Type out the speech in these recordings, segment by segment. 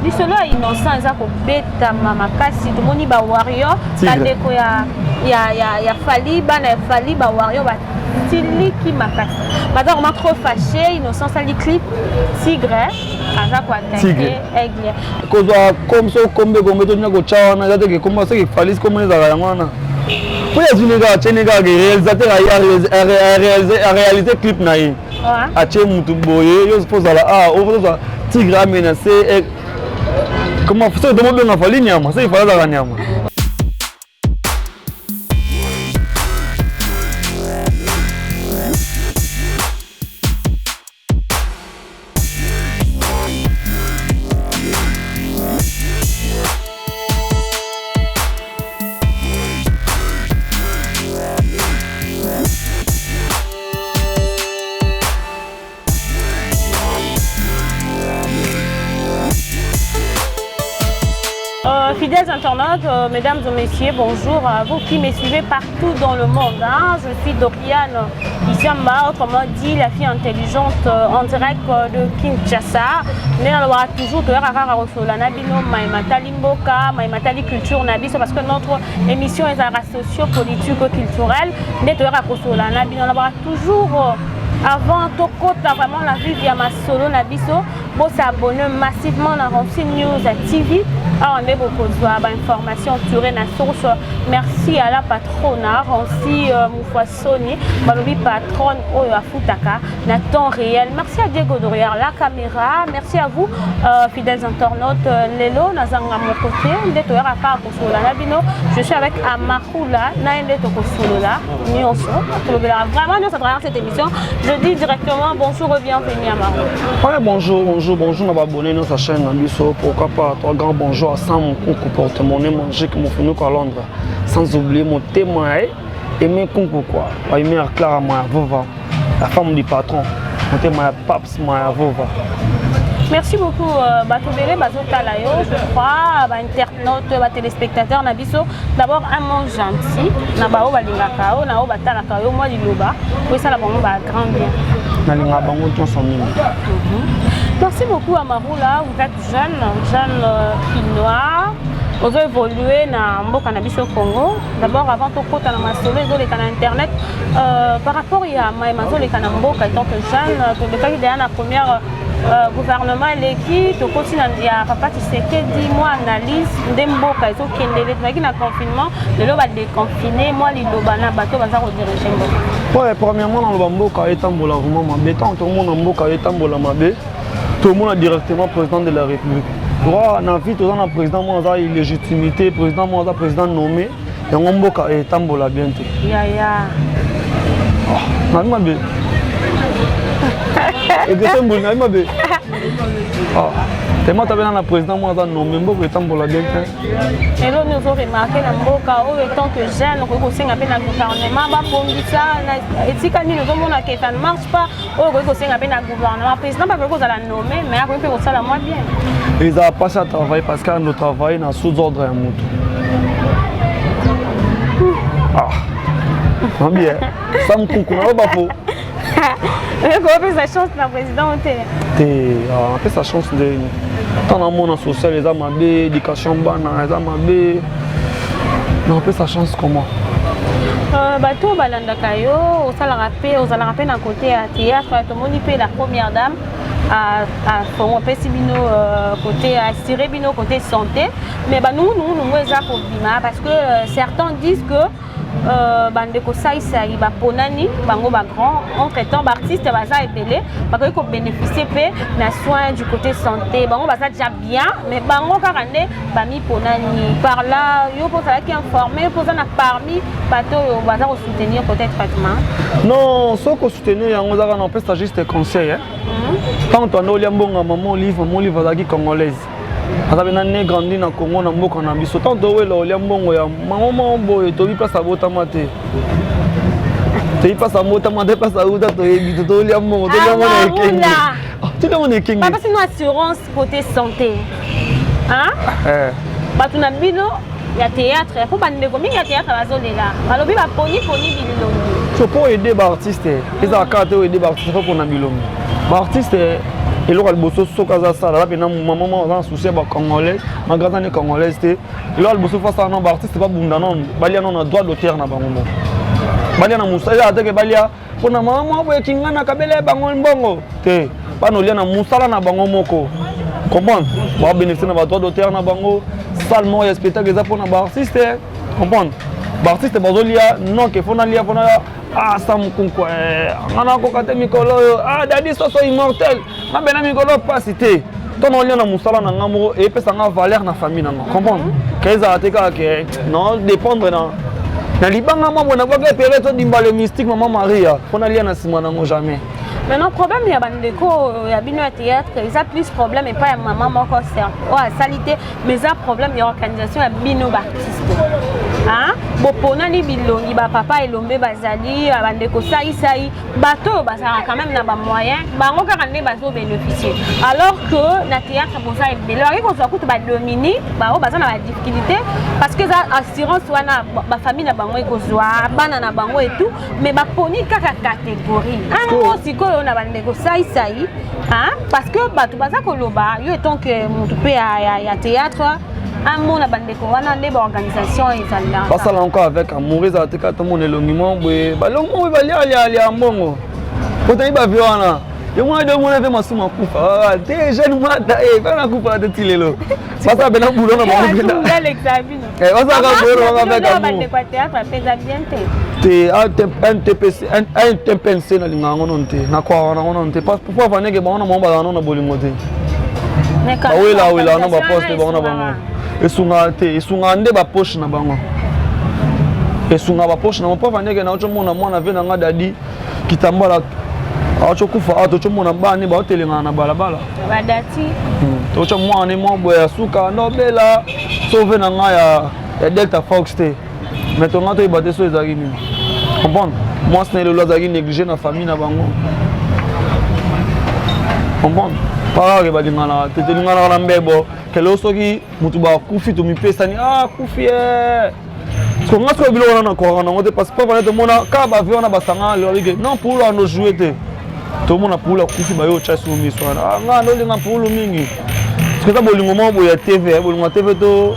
Lisolo ya Innocent eza kobetama makasi, tomoni ba warrior, bandeko ya ya ya ya Fally, bana ya Fally, ba warrior batiliki makasi, baza vraiment trop fâché. Innocent asali clip Tigre aza koattaquer Aigle. Kozwa comme so kombe kombe to nina kotya wana eza teke komba soki Fally kombo ezalaka yango wana po azwi ne kaka atie ne kaka réalisateur aréalise clip na ye, atie mutu boye, yo fo ozala a ozwa tigre amenace comment soki tomobenga Fally nyama, soki Fally azalaka nyama. Fidèles internautes, mesdames et messieurs, bonjour à vous qui me suivez partout dans le monde. Hein. Je suis Doriane Isiamba, autrement dit la fille intelligente en direct de Kinshasa. Mais alors toujours toyaka kosolola na bino maye matali mboka, maye matali culture na biso, parce que notre émission ezalaka socio-politique culturelle. Nde toyaka kosolola na bino, alobaka toujours avant tokota vraiment la vie ya masolo na biso, bos'abonner massivement na Ronsi News TV. Awa nde bokozwa bainformation tiré na source. Merci à la patrona Ronsi Mufwasoni, balobi patronne oyo afutaka na temps réel. Merci à Diego derrière la caméra, merci à vous fidèles internautes. Lelo nazanga mon côté, nde toyaka kaka kosolola na bino. Je suis avec Amarula, na ye nde tokosolola nyonso, tolobelaka vraiment nyonso à travers cette émission. Je dis directement bonjour et bienvenue à Marou. Ouais, bonjour, bonjour, bonjour, na abonné notre chaîne na biso. Pourquoi pas, toi, grand bonjour à Sam Kunku, porte-monnaie magique, mon fenouc à Londres. Sans oublier mon témoin, Aimé Kunku, quoi. Aimé Clara Mayavova, la femme du patron. Mon témoin Paps Mayavova. Merci beaucoup, bato ebele bazotala yo, je crois, bainternaute, batéléspectateur na biso. D'abord un mot gentil na bao balingaka yo, na oyo batalaka yo, mwa liloba po esala bango ba grand bien. Nalingaka bango nyonso mingi. Merci beaucoup Amarula, vous êtes jeune, jeune kinois, ozo évoluer na mboka na biso Congo. D'abord avant tokota na masolo ezoleka na internet par rapport ya mayema azoleka na mboka, étant que jeune, tolekaki deya na première gouvernement eleki, tokoti na ya papa Tshisekedi, mwa analyse nde mboka ezokendele. Tozalaki na confinement, lelo badéconfine, mwa liloba na bato baza kodiriger mboka. Ouais, premièrement naloba mboka etambola vraiment mabe. Ntango tomona mboka etambola mabe, tomona directement président de la République. Droit na vie, toza na président moko aza illégitimité, président moko aza président nommé, yango mboka etambola bien te. Yaya. Nabi mabe egese mbuli, nabi mabe tema tabena na président moko aza nommé, mboka etambola bien te. Elo nini ozoremarquer na mboka oyo étant que jeune, okoki kosenga mpe na gouvernement babongisa esika nini ozomona ke ça ne marche pas, oyo okoki kosenga mpe na gouvernement? Président bakoki kozala nommé, mais akoki mpe kosala mwa bien. Ezala mpasi à travailler parce que ando travailler na sous ordre ya motu. Ah, bien Sam Kuku naloba po. Kopesa chance na président te? Te, apesa chance ndeni? Ntango namona social eza mabe, éducation bana eza mabe, napesa chance comment? Bato oyo balandaka yo, osalaka mpe, ozalaka mpe na côté ya théâtre. Tomoni mpe la première dame apesi bino côté, assuré bino côté santé, mais banungunungunungu eza kobima parce que certains disent que bandeko saisai baponani bango bagrand, entre temps baartiste baza ebele bakoki kobénéficie mpe na soin du côté santé, bango baza déjà bien, mais bango kaka nde bamiponani. Par là yo mpo ozalaki informé, mpo oza na parmi bato oyo baza kosoutenir côté traitement? Non, soki kosoutenir yango ezaka na opesa juste conseil. Ntango toanda olia mbongo ya mama Olive, mama Olive azalaki congolaise, aza mpe na né grandi na Congo, na mboka na biso. Ntango towela olia mbongo ya mama moko boye, toyebi place abotama te, toyebi place abotama te, place auta toyebi te. Tolia mbongo, tolia ngo na ekenge, tolia ngo na ekenge. Bapesi no assurance côté santé, bato na bino ya théâtre, mpo bandeko mingi ya théâtre bazolela, balobi baponiponi bilongi. So mpo aider baartiste ezala kaka te, oaider baartiste mpo mpona bilongi baartiste. Eloko ya liboso, soki aza sala, aza mpena mama moko aza na souci ya bacongolais, malgré aza ne congolaise te. Eloko ya liboso, fasala nano baartiste babunda nano, balia nano na droit d'auteur na bango moko, balia na mosala. Ezala teke balia mpona mama moko boye kinga na kabela ya bango mbongo te, bana olia na mosala na bango moko, comprendre? Babénéficie na badroit d'auteur na bango. Salle moko ya spectacle eza mpona baartiste, comprendre? Baartiste bazolia non ke fo nalia mpona ah Sam Kunkwa, nga nakoka te mikolo oyo, ah Dadi Soso immortel, nga bena mikolo pasi te. To naolia na mosala na nga moko, epesa nga valeur na famille na nga, comprendre? Ke ezala te kaka ke non dépendre na libanga mwa boye nabwaka epere todimba le mystique mama Maria mpo nalia na nsima nango, jamais. Maintenant, problème ya bandeko ya bino ya théâtre eza plus problème epai ya mama moko certes oyo asali te, mais eza problème ya organisation ya bino baartiste. Boponani bilongi, bapapa Elombe bazali, bandeko saisai, bato oyo bazalaka quand même na bamoyen, bango kaka nde bazobénéficie, alors que na théâtre boza ebele. Baki kozwa kutu badomini bao baza na badifficulté, parce que eza assurance wana, bafamille na bango ekozwa, bana na bango et tout, mais baponi kaka catégorie ango sikoyo na bandeko saisai, parce que bato baza koloba, yo etant que motu mpe ya théâtre, amona bandeko wana nde baorganisation ezalaka. Basala encore avec amour, ezala te kaka tomona elongi moko boye, balongi moko boye, balialialia mbongo po toyi bavie wana. Yo mwana de omona mpe masumu akufa te, jeune mwata bana akufa te ti lelo. Basala pena boulot na bango pena, basalaka boulot na bango avec amour. Bandeko ya théâtre mpe eza bien te. Te, NTPC, NTPNC, nalinga yango nono te, nakwaka nango nono te. Pourquoi? Vaneke bango na bango bazala nano na bolingo te, bawelawela wana baposte bango na bango, esungaka te, esungaka nde bapoche na bango, esungaka bapoche na bango. Mpo vandeke na ozomona mwana ve na nga Dadi Kitambala aocokufa awa, tocomona bana baotelengana na balabala. Badati. Toco mwana mwa boye ya suka ndobela sauve na nga ya Delta Fox te, mais tonga toyeba te so ezalaki nini, comprendre? Mwasi na ye lelo azalaki négligé na famille na bango, comprendre? Pakaka balinganaka te, tolinganaka na mbebo kelo. Soki motu bakufi, tomipesani, ah kufi e nga soki biloko wana nakokaka nango te, parce que papa tomona kaka bavie wana basangana lelo abike non Pulu ando joue te. Tomona Pulu akufi, bayo otya so miso wana, ah nga ndolinga Pulu mingi, parce que eza bolingo moko boye ya TV, bolingo ya TV to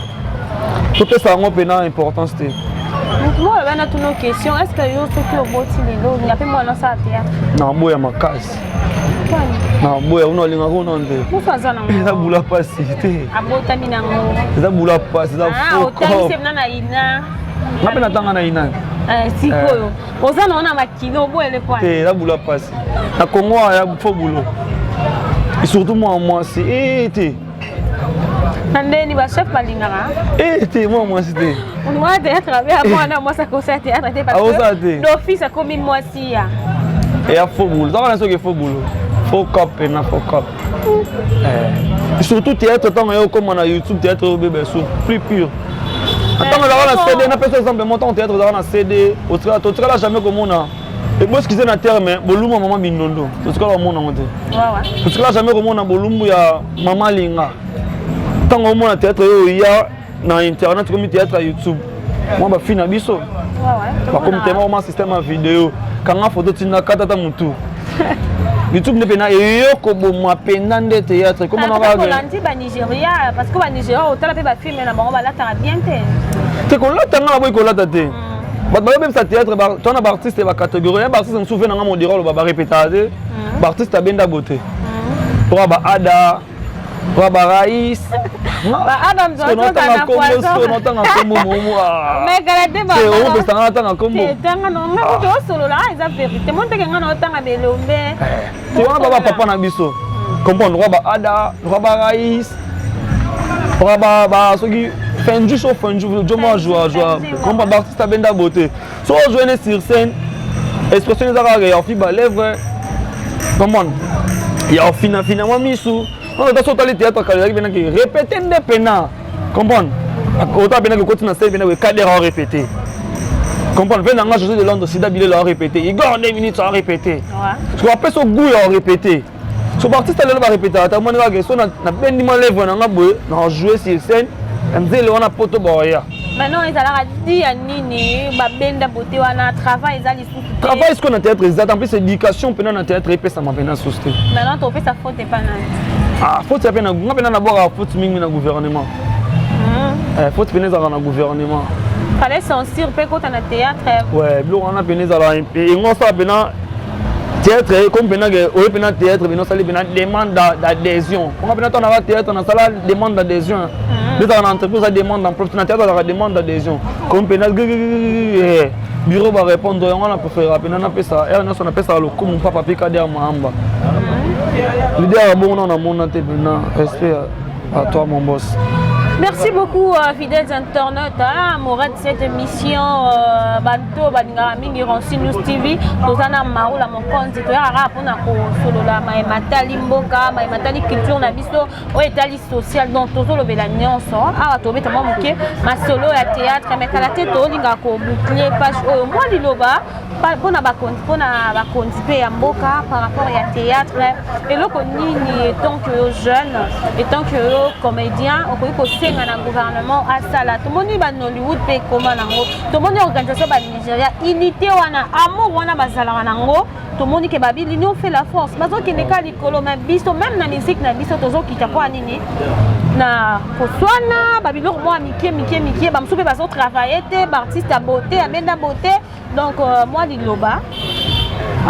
topesa yango mpena importance te. Motu moko aloba tuna question: est ce que yo soki oboti lelo, olinga mpe mwana osala théâtre? Na boya makasi, na boya. Una olingaka una nte. Mosu aza nango. Eza bula pasi te. Abotami nango. Eza bula pasi, eza. Otangisi na na ina. Nga mpe natanga na ina. Sikoyo oza nango na makili, oboyele pwani? Te, eza bula pasi na Congo ya faux boulot, et surtout mwana mwasi e te. Na ndeni bachef balingaka. E te, mwana mwasi te. Mwana théâtre abe ya mwana mwasi akosala théâtre te, parce que d'office akomi mwasi ya. Eya faux boulot, zaka na soki faux boulot, faux cop pena, faux cop. Surtout théâtre, ntango ya okóma na YouTube, théâtre oyo obeba so plus pur. Ntango ezalaka na CD, napesa exemple mo, ntango théâtre ezalaka na CD, totikala jamais komona eboskize na terme bolumbu ya mama Bindondo, totikala komona yango te. Totikala jamais komona bolumbu ya mama Linga. Ntango omona théâtre oyo oya na internet, komi théâtre ya YouTube, mwa bafille na biso bakomi tema koma système ya video, kanga foto, tinda, kata ata motu, YouTube nde mpena eyokoboma mpenza nde théâtre. Kolandi Banigeria, parce que Banigeria, otala mpe bafilme na bango, balataka bien te. Te, kolata nga na boyi kolata te. Bato bayobebisa théâtre to na baartiste ya bacatégorie ya baartiste mosusu. Ve nanga modira oloba barépétaka te, baartiste abenda bo te, toka baada, toka barais. Notanga kombo momu, opesanga natanga kombo. Osolola, eza vérité, mo ndenge nga na otanga belombe. Te, wana ba bapapa na biso, comprendre? Toka baada, toka barais, toka ba soki Fenju, so Fenju jomo ajoua ajoua, comprendre? Baartiste abenda bo te. So ojoue ne sur scène, expression eza kaka ya ofi balèvre, comprendre? Ya ofinafina mwa misu wana. Ata so otali théâtre kala, ezalaki mpenaki répété nde pena, comprendre? Ota mpenaki okoti na scène, mpenaki ekadere ao répété, comprendre? Mpe nanga José de Londres, Sida Bilela ao répété, Igor 2 minutes ao répété, parce que apesa goût ya répété. So baartiste lelo barépétaka ata omoni kaka so nabendi mwa lèvre nanga boye na jouer sur scène ya nzele wana, poto baoya. Maintenant ezalaka di ya nini babenda bote wana, travail eza lisusu te. Travail sikoyo na théâtre eza te. En plus, éducation mpena na théâtre epesama mpena susu te. Maintenant topesa faute epa nani? Ah, faute ya mpe nga mpena nabwaka faute mingi na gouvernement. Faute mpena ezalaka na gouvernement. Fallait censure mpe kota na théâtre. Ouais, biloko wana mpena ezalaka yango osala mpena théâtre comme mpena ke oye mpena théâtre, mpena osali mpena demande d'adhésion. Onga mpena to naka théâtre, nasala demande d'adhésion. Nde ezalaka na entreprise ya demande d'emploi, na théâtre azalaka demande d'adhésion. Comme mpena bureau barépondre yango, na préférera mpena napesa ere nyonso, napesaka lokumu mpa Papi Kader Mahamba, leader ya bongo. Na namona te mpena, respect à toi, mon boss. Merci beaucoup, fidèles internautes, hein, Mourad, cette émission, Banto, Balingara Mingi, Ronsi News TV, Tozana Maoula Mokonzi, Toyara, mpona kosolola maye matali mboka, maye matali culture na biso, oyo etali social. Donc tozolobela nyonso awa, tobeta mwa moke masolo ya théâtre, mais kala te tolingaka koboucler page oyo. Mwa liloba mpona bakonzi mpe ya mboka par rapport ya théâtre, eloko nini, étant que yo jeune, étant que yo comédien, okoki kosenga na gouvernement asala? Tomoni banollywood mpe ekoma nango, tomoni organisation banigeria, unité wana, amour wana bazalaka nango. Tomoni ke babi l'union fait la force, bazokende ka likolo, mais biso, même na musique na biso, tozokita mpo ya nini? Na koswana babiloko mwa mike mike mike, bamosusu mpe bazotravaille te, baartiste ya beauté, amenda beauté. Donc mwa liloba.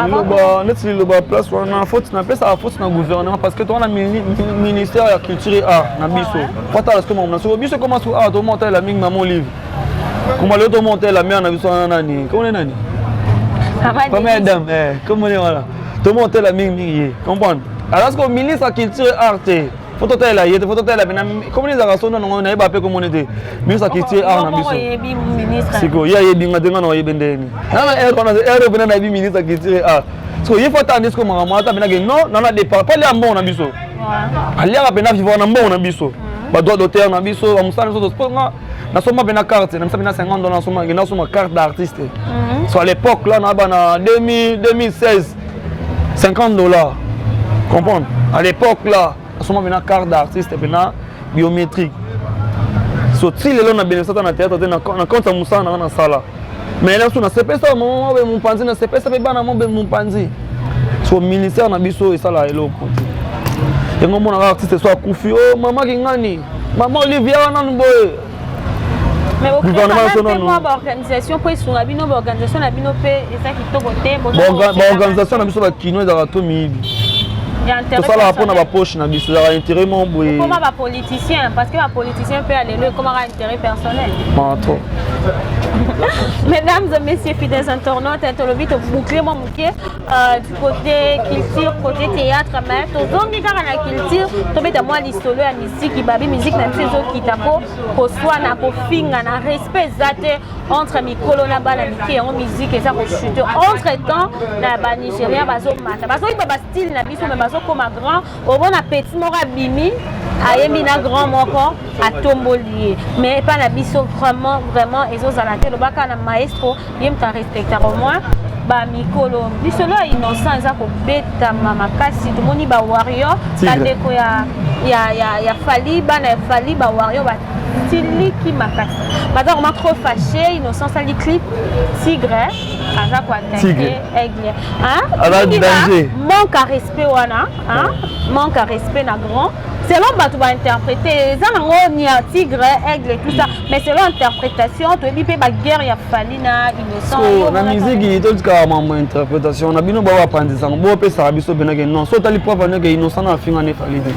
Liloba neti liloba place wana, faute napesaka faute na gouvernement, parce que toza na ministère ya culture et art na biso. Po atala sikoyo makambo na soko biso ekoma siko awa, tomotalela mingi mama Olive koma lelo, tomotalela mare na biso wana nani, komone nani, première dame, komone wana, tomotela mingi mingi ye, comprendre? Alors sikoyo ministre ya culture et art te, faut totalela ye te, faut totalela pena komoni ezalaka so nango, nayeba mpe komoni te ministre ya culture art na biso. Sikoyo ye ayebi nga te, nga na oyebi ndeni nana ere wana, ere pena nayebi ministre ya culture art. Sikoyo ye faut atala nde sikoyo makambo ata penake non nana départ po alia mbongo na biso, aliaka pena vivre na mbongo na biso, badroit d'auteur na biso, bamosala na biso. Po nga nasomba pena carte na misa pena 50 $, nasomba, ngenda nasomba carte d'artiste. So à l'époque là, na bana 2016, 50 $, comprendre? À l'époque là, nasomba pena carte d'artiste pena biométrique. So ti lelo na bénéfice ata na théâtre te, na compte ya mosala nanga nasala. Mais là so nasepesa mama mobe mopanzi, nasepesa mpe bana mobe mopanzi. So ministère na biso esala eloko te. Yango omonaka artiste so akufi, o mama kingani, mama Olivia wana nanu boye. Mais baorganisation mpo esunga bino, baorganisation na bino mpe eza kitoko te. Baorganisation na biso bakino ezalaka to miyibi, tosalaka mpona bapoche na biso, ezalaka intérêt mo boye. Ekoma bapoliticien, parce que bapoliticien mpe ya lelo ekomaka intérêt personnel. Trop. Mesdames et messieurs, fidèles internautes, tolobi toboucle mwa moke du côté culture, côté théâtre, mais tozongi kaka na culture, tobeta mwa lisolo ya misiki. Babi musique na biso ezokita mpo koswana, kofinga na respect eza te entre mikolo na bana mike. Yango musique eza kochute. Entre temps na banigérien bazomata, bazoyiba bastyle na biso, mais bazokoma grand. Omona petit moko abimi, ayembi na grand moko, atomboli ye, mais epa na biso vraiment vraiment ezozala te. Lobaka na maestro, ye moto arespectaka au moins bamikolo. Lisolo ya Innocent eza kobetama makasi. Tomoni bawarrior, bandeko ya Fally, bana ya Fally, bawarrior batiliki makasi, baza vraiment trop fâché. Innocent asali clip, tigre aza koattaquer aigle. Manque à respect wana, manque à respect na grand, selon bato bainterpréter eza nango ni ya tigre, aigle, tout ça, mais selon interprétation, toyebi mpe baguerre ya Fally na Innocent. Na miziki totikaka mambo interprétation na bino, bao bapanzisanga, bopesaka biso mpenake non. So otali preuve aneke Innocent na afinga ne Fally te,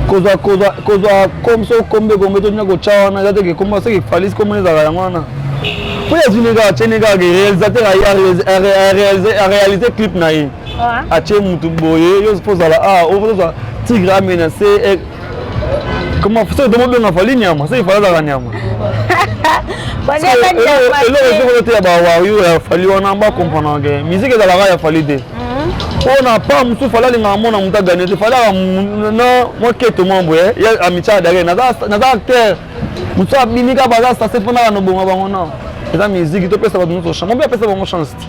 kozwa kozwa kozwa so kombe kombe totina kotya wana eza teke komba soki Fally kombo ezalaka yango wana po yazwi ne kaka tie ne kaka réalisateur aréalise clip na ye, atie mutu boye, yo fo ozala a ozwa tigre amenace. Comment soki tomobenga Fally nyama, soki Fally azalaka nyama, eloko ezokolo te ya bawario ya Fally wana, bacomprendre ke musique ezalaka ya Fally te. Mpo na pa mosusu, Fally alingaka mona moto agane te. Fally aka na mwa keto mwa boye, ye amitia derrière, naza acteur mosusu abimi kaka, baza sase mpona kanobonga bango. Na eza musique, topesa bato nyonso chance. Mobi apesa bango chance te,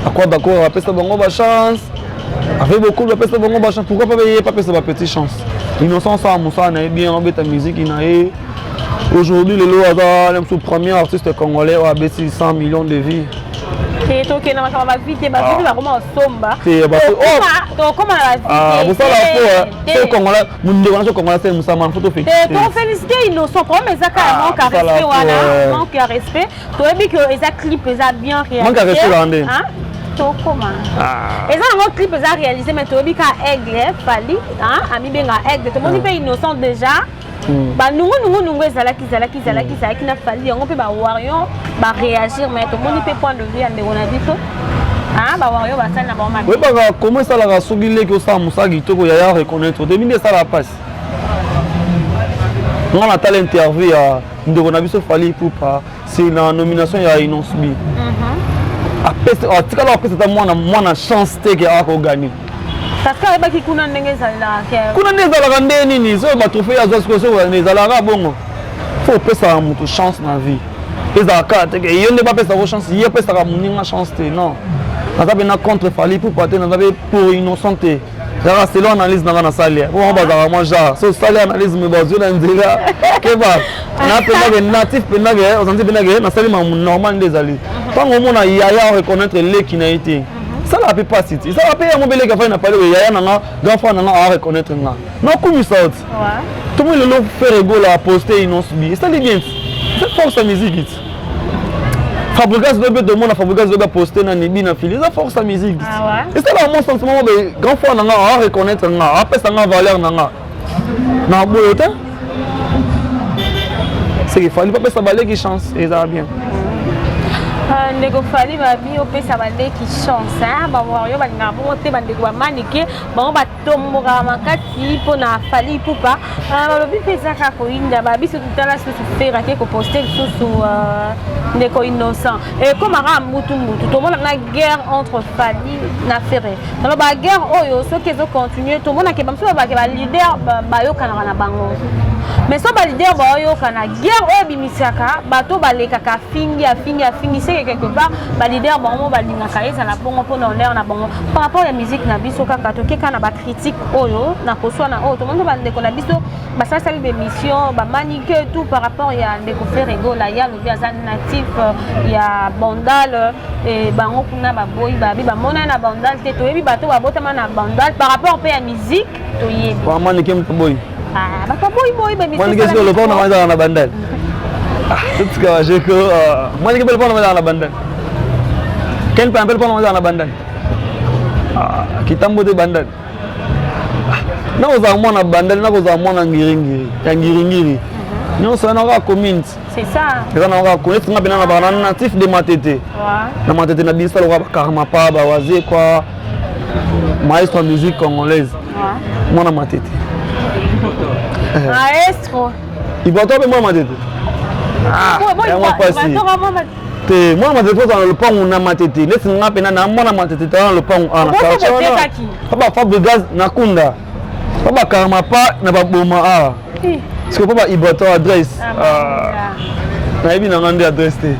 akwa d'accord, apesa bango bachance avec beaucoup, bapesa bango bachance. Pourquoi pas ye papesa bapetit chance? Innocent asala mosala na ye bien, obeta musique na ye. Aujourd'hui lelo aza na mosusu premier artiste congolais oyo abeti 100 millions de vues. Te, tokende makambo bavues te, bavues te, bakoma kosomba. Te, tokoma na bavues. Bosala po so congolais, mondeko na so congolais asali mosala, faut tofélicité. Tofélicité Innocent. Problème eza kaka manque ya respect wana, manque ya respect. Toyebi ke eza clip, eza bien réalisé. Manque ya respect ezala nde? Tokoma, eza yango clip eza réalisé, mais toyebi ka aigle Fally amibenga aigle. Tomoni mpe Innocent déjà banungunungunungu ezalaki ezalaki ezalaki ezalaki na Fally yango mpe bawarrior baréagir, mais tomoni mpe point de vue ya ndeko na biso, bawarrior basali na bango mabe. Oyebaka komo esalaka soki leki osala mosala kitoko, yaya reconnaître te mingi, esalaka mpasi. Nga natala interview ya ndeko na biso Fally Ipupa, c'est na nomination ya Innoss'B. Atikala apesa ata mwana mwana chance te ke akogagner. Parce que ayebaki kuna ndenge ezalelaka. Kuna nde ezalaka nde nini? Soki batrophée azwa sikoyo, soki ezalaka bongo, faut opesaka moto chance na vie. Ezalaka kaka te ke yo nde bapesaka chance, ye apesaka moninga chance te. Non, naza mpe na contre Fally Ipupa te, naza mpe pour Innocent te. Ezalaka selon analyse nanga nasali po bango bazalaka mwa genre so osali analyse me bazwi na nzela keba na mpenza ke natif mpenza ke ozanti mpenza ke nasali makambo normal. Nde ezali ntango omona yaya reconnaître leki na ye te, esalaka mpe mpasi te, esalaka mpe yango mpe leki afai na pale oyo yaya nanga, grand frère nanga areconnaître nga, nakumisa oti. Tomoni lelo Ferre Gola aposte Innoss'B, esali bien ti, eza force ya musique ti. Fabregas lobi tomona Fabregas lobi aposte nani bina fili, eza force ya musique. Esalaka mwa sentiment mo be grand frère nanga areconnaître nga, apesa nga valeur na nga na boyo te. C'est qu'il fallait pas pesa baleki chance, ezala bien. Ndeko Fally babi opesa baleki chance, bawario balingaka bongo te. Bandeko bamanike bango batombokaka makasi mpona Fally Ipupa. Balobi mpe eza kaka koyinda babiso. Totala susu Ferre ake koposte lisusu ndeko Innocent, ekomaka mbutu mbutu. Tomona na guerre entre Fally na Ferre. Naloba guerre oyo soki ezocontinue, tomonake bamosusu babake baleader bayokanaka na bango, mais so baleader baoyokana, guerre oyo ebimisaka bato balekaka afingi afingi afingi, seke quelque part baleader bango balingaka ezala bongo mpona honneur na bango. Par rapport ya musique na biso kaka, tokeka na bacritique oyo na koswana oyo tomoni bandeko na biso basalasali bémission bamanike tout par rapport ya ndeko Ferre Gola. Ya alobi aza natif ya Bandal, bango kuna baboyi, babi bamona na Bandal te. Toyebi bato babotama na Bandal par rapport mpe ya musique, toyebi. Bamanike moto boyi. Bato boyi boyi. Manike sikoyo lopango na ezalaka na Bandal, totika bajeko. Manike mpe lopango na ezalaka na Bandal, ken mpe lopango na ezalaka na Bandal, kitambo te Bandal. Nakozala mwana Bandali, nakozala mwana Ngiringiri ya Ngiringiri, nyonso wana kaka commune. C'est ça. Eza na kaka commune. Nga mpena na baka na natif de Matete, na Matete na biso lokola bakarmapa bawazekwa, maestro ya musique congolaise, mwana Matete. Maestro. Ibato mpe mwana Matete yango mpasi te. Mwana Matete ozala na lopango na Matete neti nga mpena na mwana Matete, tala na lopango ana quartier wana pa baFabregas na kunda pa bakarama pa na baboma awa sikoyo mpo baibrato adresse nayebi nanga nde adresse te.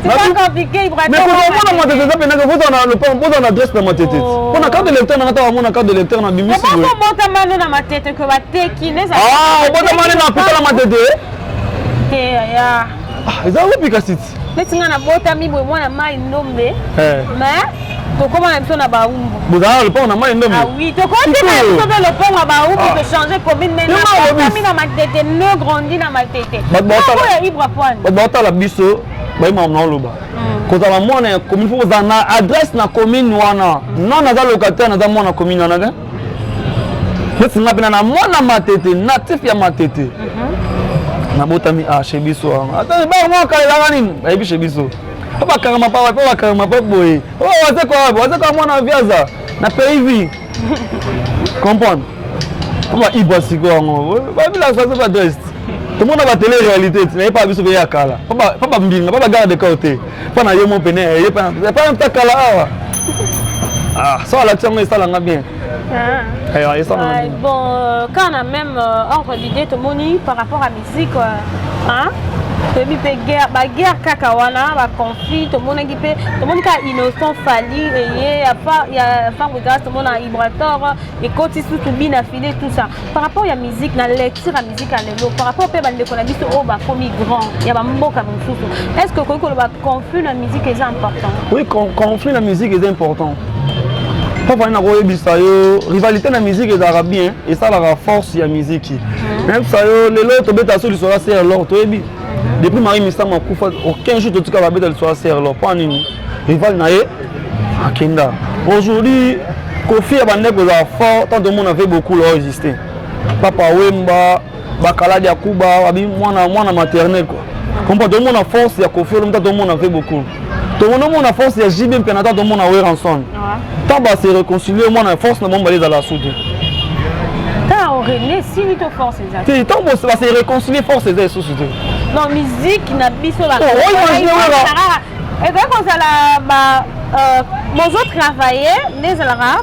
C'est pas compliqué. Mais kozala mwana Matete eza mpenaka kozala na lopango, kozala na adresse na Matete mpo na carte d'électeur nanga. Ntango amona carte d'électeur na bimisi boye. Obotama nde na Matete ke bateki. Obotama nde na puta na Matete. Te ya. Eza wapi kasi ti? Neti nga nabotami boye mwana Mai Ndombe, mais tokóma na biso na Baumbu. Bozala na lopango na Mai Ndombe? Ah oui, tokoti na biso mpe lopango ya Baumbu, tochange commune, mais nabotami na Matete, ne grandi na Matete oyo Ibra Poine. Bato baotala biso bayeba na oloba kozala mwana ya commune, faut kozala na adresse na commune wana. Non, naza locataire, naza mwana commune wana te. Neti nga mpena na mwana Matete, natif ya Matete, nabotami a chez biso wana. Ata bango akalelaka nini, bayebi chez biso po bakarama pa, po bakarama pa boye. Wazekwa wazekwa mwana viaza na pays vie comprendre po baibwa sikoyo yango babilasa so baadresse tomona batélé réalité ti naye pa biso mpe ya kala pa bambinga pa bagarde corps te mpo na yo mo pene ye pa ta kala awa. So alakisi yango, esalanga bien. Ah. Esala. Bon, quand na même ordre d'idée, tomoni par rapport à musique, hein? Toyebi mpe guerre, baguerre kaka wana, baconflit tomonaki mpe, tomoni kaka Innocent, Fally eye ya Fabregas, tomona Ibrator ekoti susu bina file, tout ça par rapport ya musique. Na lecture ya musique ya lelo, par rapport mpe bandeko na biso oyo bakomi grand ya bamboka mosusu, est ce que okoki koloba conflit na musique eza important? Oui, conflit na musique eza important. Mpo fani nakoyebisa yo, rivalité na musique ezalaka bien, esalaka force ya musique. Nayebisa yo, lelo tobeta so lisolo ya Ser Lor, toyebi depuis Marie Misamu akufa, aucun jour totika babeta lisolo ya Ser Lor. Mpo nini? Rival na ye akenda. Aujourd'hui Kofi ya bandeko ezala fort, tant tomona ve beaucoup lo exister, Papa Wemba, bakaladi ya Kuba, babi mwana mwana maternel quoi. Comprend? Tomona force ya Kofi Olomide, tomona ve beaucoup, tomona omona force ya JB Mpiana, ta tomona Werrason, tant base réconcilier, mwana force na bango bale ezala su te. René esili to force eza? Te, ntango base réconcilier, force eza lisusu te. Non, musique na biso ekoki kozala bozotravaille nde ezalaka,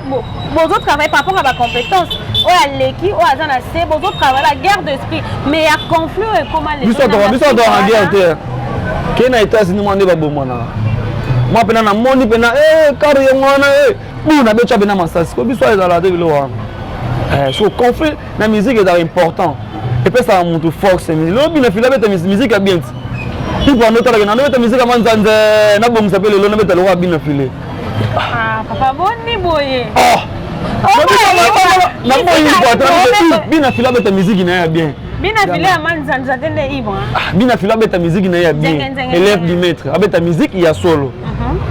bozotravaille par rapport à bacompétence, oyo aleki, oyo aza na se, bozotravaille la guerre d'esprit, mais ya conflit oyo ekoma. Biso atoka na guerre te. Ke na États-Unis mwa nde babomanaka, mwa mpena namoni mpena kare yango wana bu nabetya mpena masasi ko biso ezala te. Biloko wana, so conflit na musique ezalaka important, epesaka motu force. Lelo bina fila abeta musique ya bien ti ipo ando otalaka nando beta musique ya manzanze, nabongisa mpe lelo nabeta lokola bina file. Papa, boni boye? Naboyi bina file abeta musique na ye ya bien. Bina file ya manzanza te nde Ibra. Bina file abeta musique na ye ya bien, élève du maître, abeta musique ya solo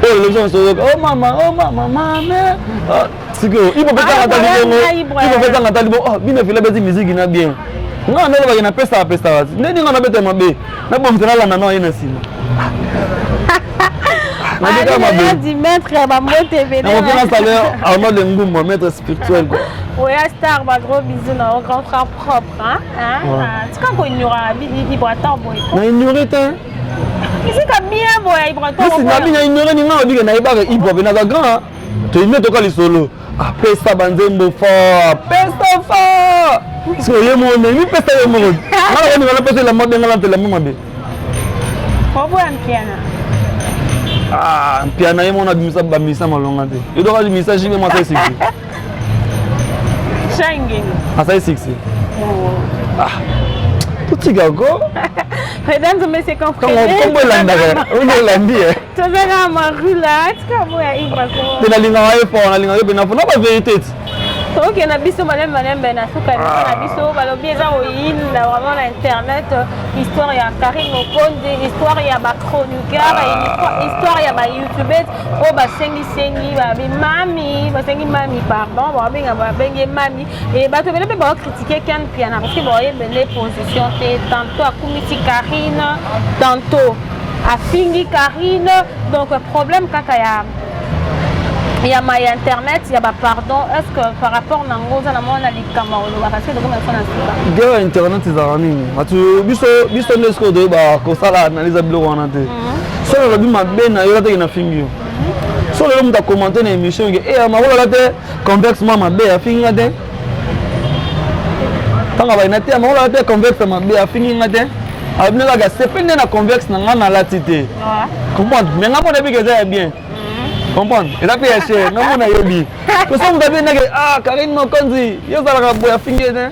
oyo lelo biso soyoka oh mama, oh mama, mame. Sikoyo ipo mpe tanga tali bongo, ipo mpe tanga tali bongo. Bina file abeti musique na bien, nga nalobaki napesaka pesaka ndeni nga nabeta mabe, nabongisa, nalanda na ye na nsima. Nabeta mabe. Maître, bambote ebele. Nakopena salaire Arnold Ngumba, maître spirituel quoi. Oya star, ba gros bisous na grand frère propre, hein, hein. Tika koignora Ibrator boye. Na ignore te. Esika bien boye, Ibrator. Nabi na ignore ni nga obike nayebaka Ibra mpe naza grand, toyimi toka lisolo, apesa banzembo fort, apesa fort. Siko ye moko mipesa ye moko, nga nakoninga napesa elamba mabe, nga nata elamba mabe. Oboya Mpiana? Mpiana ye moko abimisa bamisa malonga te, ye doka abimisa jibe mo asali succès. Shangeni. Asali succès, totika ko. Mesdames et messieurs, comprenez. Kombo elandaka oyo elandi ye. Tozaka marula, tika boya Ibra ko. Te, nalingaka ye fort, nalingaka ye mpena fort na bavérité ti. Tokende na biso malembe malembe na suka biso na biso. Balobi eza koyinda vraiment na internet, histoire ya Karine Mokonzi, histoire ya bachroniqueur, histoire ya bayoutubeurs oyo basengisengi, babi mami, basengi mami pardon, babenga, babengi mami. E bato ebele mpe baocritiquer Ken Mpiana parce que baoyebele position te, tantôt akumisi Karine, tantôt afingi Karine. Donc problème kaka ya ma ya internet ya bapardon, est ce que par rapport nango oza na mwana likambo oloba? Parce que tokoma so na suka. Guerre ya internet ezalaka nini? Bato biso nde sikoyo toyeba kosala analyse ya biloko wana te. So nalobi mabe na yo, ateki na fingi yo. So lelo moto acommenter na émission ke e makolala te, convexe mwa mabe, afingi nga te. Ntango abayina te, makolala te, convexe mabe, afingi nga te. Alobi kaka sepe nde na convexe na nga nalati te, comprendre? Mais nga mpo nayebi ke eza ya bien, comprendre? Eza mpe ya cher, nga mpo nayebi. Toso moto abe ndake ah Karine Mokonzi, yo ozalaka boye, afingi ye te.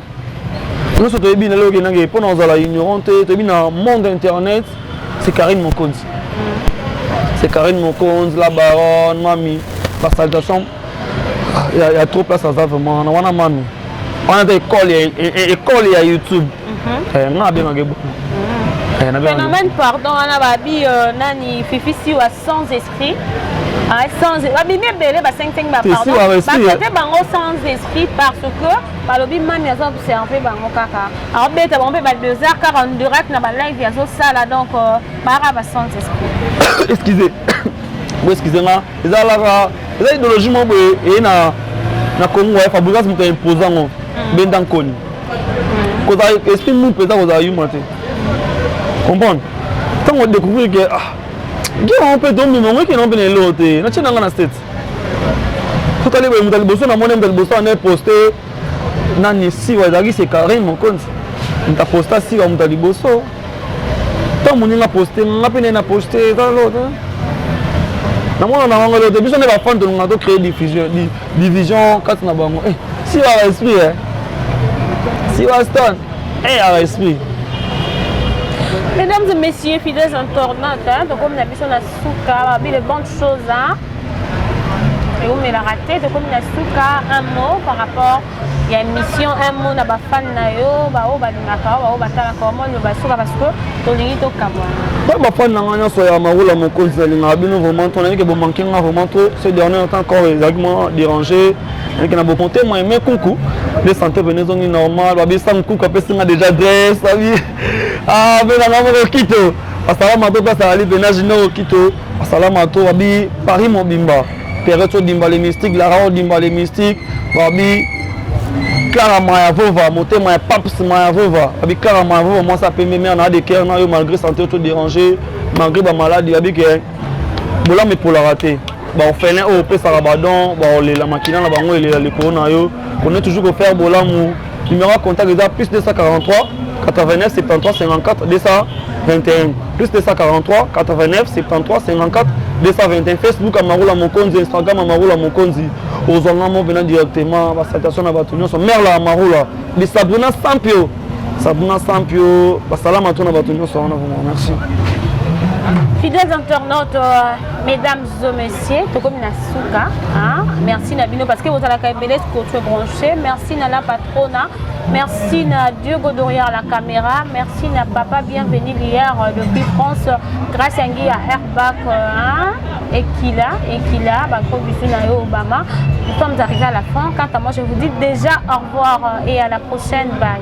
Nyonso toyebi na lelo nange mpo na kozala ignorant te, toyebi na monde internet, c'est Karine Mokonzi, c'est Karine Mokonzi la baronne mami. Basalutation ya trop place, aza vraiment na wana mami wana te, école ya YouTube, nga abengaka ebongo. Phénomène pardon wana, babi nani, Fifi Siwa sans esprit, sans babimi ebele, basengisengi bapardon, batraite bango sans esprit parce que balobi mami azo observe bango kaka, aobeta bango mpe ba 2 heures kaka en direct na balive azosala, donc baka ba sans esprit. Excusez bo, excuse nga, ezalaka eza idéologie moko boye eye na Congo ya Fabregas, moto aimpose yango, benda nkoni. Kozala esprit mu mpenza, kozala yuma te, comprendre? Ntango odécouvrir ke ah guerre yango mpe tomema yango, ekende mpe na eloko te, natie nanga na state. Totali boye, moto ya liboso namoni, moto ya liboso ane poste nani? Siwa ezalaki se Karine Mokonzi, moto aposta Siwa, moto ya liboso. Ntango moninga poste, nga mpe naye na poste, eza lo te, namona na bango te. Biso nde bafan tolingaka to créer diffusion, division kati na bango. Eh, Siwa aka esprit, eh. Siwa Stone, eh, aka esprit. Mesdames et messieurs, fidèles internautes, hein, donc comme na biso na suka, babi les bonnes choses, hein. Eumelaka te, tokomi na suka. Un mot par rapport ya émission, un mot na bafan na yo, baoyo balingaka yo, baoyo batalaka yo, moni basuka, parce que tolingi tokabwana. Ba bafan na nga nyonso ya Marula Mokonzi, nalingaka bino vraiment trop. Nayebi ke bomanke nga vraiment trop ces derniers temps. Encore ezalaki mwa déranger, nayaki na motema eme kuku nde santé pene ezongi normal. Babi Sam Kuku apesi nga déjà adresse, babi ah, mpe nanga moko kito basalama to mpe asalali mpena Junior Okito basalama to, babi Paris mobimba, Perret Odimba le mystique, Lara Odimba le mystique, babi Clara Mayavova, motema ya Paps Mayavova, babi Clara Mayavova, mwasi apembe, mare na de cœur na yo, malgré santé to déranger, malgré bamaladi, babi ke bolamu epolaka te. Baorphelin oyo opesaka badon, baolela makila na bango elela likolo na yo. Kone toujours kofaire bolamu. Numéro ya contact eza plus 243 89 73 54 221, plus 243 89 73 54 221. Facebook ya Marula Mokonzi, Instagram ya Marula Mokonzi, ozwanga mo mpena directement. Basalutation na bato nyonso, mare la Marula de Sabrina Sampio, Sabrina Sampio, basalama to na bato nyonso wana vraiment. Merci. Fidèles internautes, mesdames et messieurs, tokomi na suka, hein? Merci na bino parce que bozalaka ebele scotché branché. Merci na la patrona, merci na Diego derrière la caméra, merci na papa Bienvenu hier depuis France, grâce à Ngi ya Airbag, hein? Ekila, Ekila, ba gros bisous na yo Obama. Nous sommes arrivés à la fin. Quant à moi, je vous dis déjà au revoir et à la prochaine. Bye.